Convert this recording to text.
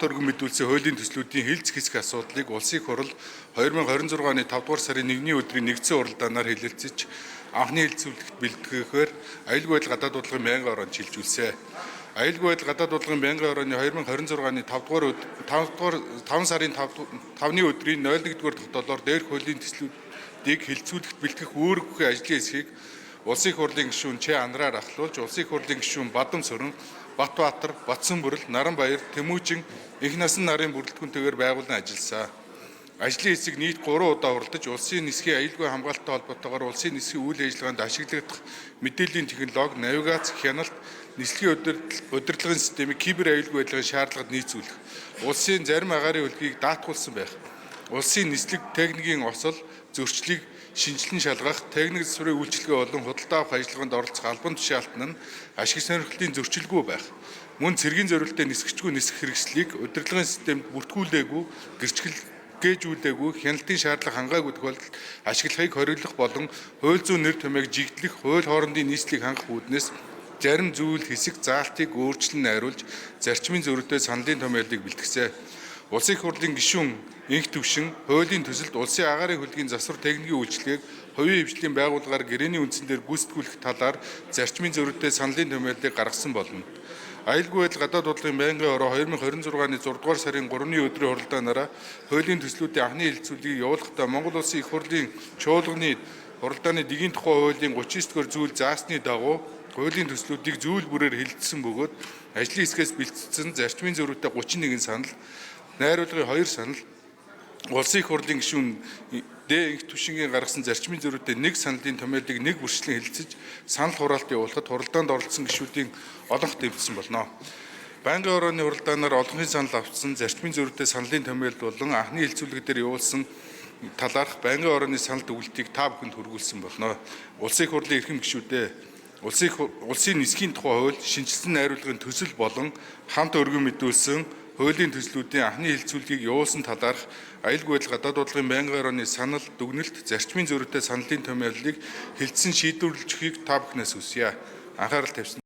Өргөн мэдүүлсэн хуулийн төслүүдийн хэлцэх хэсэг асуудлыг Улсын их хурал 2026 оны 5 дугаар сарын 1-ний өдрийн нэгдсэн хуралдаанаар хэлэлцэж анхны хэлэлцүүлэгт бэлтгэхээр аюулгүй байдал гадаад бодлогын байнгын ороонд шилжүүлсэн. Аюулгүй байдал гадаад бодлогын байнгын орооны 2026 оны 5 дугаар 5 дугаар 5 сарын 5-ны өдрийн 01-р тогтоолоор дээрх хуулийн төслүүдийг хэлэлцүүлэхэд бэлтгэх үүрэг бүхий ажлын хэсгийг Улсын их хурлын гишүүн Ч Анраар ахлуулж, Улсын их хурлын гишүүн Бадам Сүрэн, Батбаатар, Батсанбүрэл, Наранбаяр, Тэмүүжин, Энх насан нарын бүрэлдэхүүнтэйгээр байгуулан ажилласан. Ажлын хэсэг нийт 3 удаа хуралдаж, улсын нисхийн аюулгүй хамгаалалттай холбоотойгоор улсын нисхийн үйл ажиллагаанд ашиглагдах мэдээллийн технологи, навигац, хяналт, нислэгийн удирдлагын системийг кибер аюулгүй байдлын шаардлагад нийцүүлэх, улсын зарим агаарын хөлгийг даатгуулсан байх, улсын нислэг техникийн осол, зөрчлийг шинжилэн шалгах, техник засварын үйлчилгээ болон худалдаа авах ажиллагаанд оролцох албан тушаалт нь ашиг сонирхлын зөрчилгүй байх. Мөн цэргийн зориултад нисгчгүй нисэх хэрэгслийг удирдлагын системд бүртгүүлээгүй, гэрчлэгээжүүлээгүй, хяналтын шаардлага хангаагүй тохиолдолд ашиглахыг хориглох болон хууль зүйн нэр томьёог жигдлэх, хууль хоорондын нийслэлийг хангах үүднээс зарим зүйл хэсэг заалтыг өөрчлөн найруулж зарчмын зөрүүтэй саналын томьёолыг бэлтгэсэн. Улсын их хурлын гишүүн Энх Төвшин хуулийн төсөлд улсын агаарын хөлгийн засвар техникийн үйлчилгээг хувийн хвшлийн байгууллагаар гэрээний үндсэн дээр гүйцэтгүүлэх талаар зарчмын зөрүүтэй саналын томьёолыг гаргасан болно. Аюулгүй байдал гадаад бодлогын байнгын ороо 2026 оны 6 дугаар сарын 3-ны өдрийн хуралдаанаараа хуулийн төслүүдийн анхны хэлэлцүүлгийг явуулахдаа Монгол Улсын их хурлын чуулганы хуралдааны дэгийн тухай хуулийн 39 дугаар зүйл заасны дагуу хуулийн төслүүдийг зүйл бүрээр хэлэлцсэн бөгөөд ажлын хэсгээс бэлтгэсэн зарчмын зөрүүтэй 31 санал, найруулгын 2 санал, Улсын их хурлын гишүүн Д Энх Түшингийн гаргасан зарчмын зөрүүтэй нэг саналын томьёолыг нэг бүрчлэн хэлэлцэж санал хураалт явуулахад хуралдаанд оролцсон гишүүдийн олонх дэмжсэн болно. Байнгын орооны хуралдаанаар олонхын санал авсан зарчмын зөрүүтэй саналын томьёолд болон анхны хэлэлцүүлэг дээр явуулсан талаарх байнгын орооны санал дүгнэлтийг та бүхэнд хүргүүлсэн болно. Улсын их хурлын эрхэм гишүүдээ, улсын нисхийн тухай хууль, шинэчилсэн найруулгын төсөл болон хамт өргөн мэдүүлсэн хуулийн төслүүдийн анхны хэлэлцүүлгийг явуулсан талаарх аюулгүй байдал гадаад бодлогын байнгын орооны санал дүгнэлт зарчмын зөрүүтэй саналын томьёоллыг хэлэлцэн шийдвэрлэж өгөхийг та бүхнээс хүсье. Анхаарал тавьсан